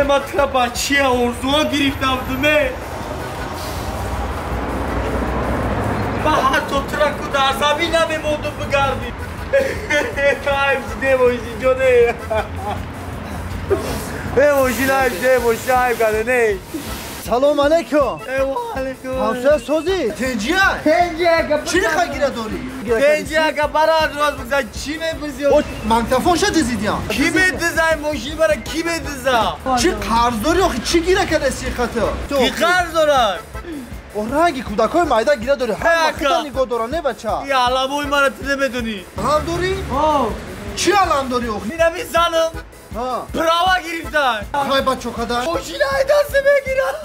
Ма тра бачия орзуа гирифтам думе. Ма ҳатто траку дар замин намемондум бигардӣ. Айб немоши ҷоне. Мошин айб немоши айб каде не. Салом алейкум. Ва алейкум. Ҳамсоя созӣ? Тинҷия? Тинҷия ка. Чӣ ха гира дорӣ? Тинҷия ка барад роз бигзар чӣ мепурсӣ? Магнитофон ша дизидиям. Ки медиза мошин бара ки медиза? Чӣ қарз дорӣ охи чӣ гира кадаси хато? Ки қарз дорад? О ранги кӯдакҳои майда гира дорӣ. Ҳама худа нигоҳ дора не бача? И аламои мара ту намедонӣ. Алам дорӣ? Чӣ алам дорӣ охи? Инами занам. Права гирифтан. Хай бачо када. Мошина ай даст мегирад.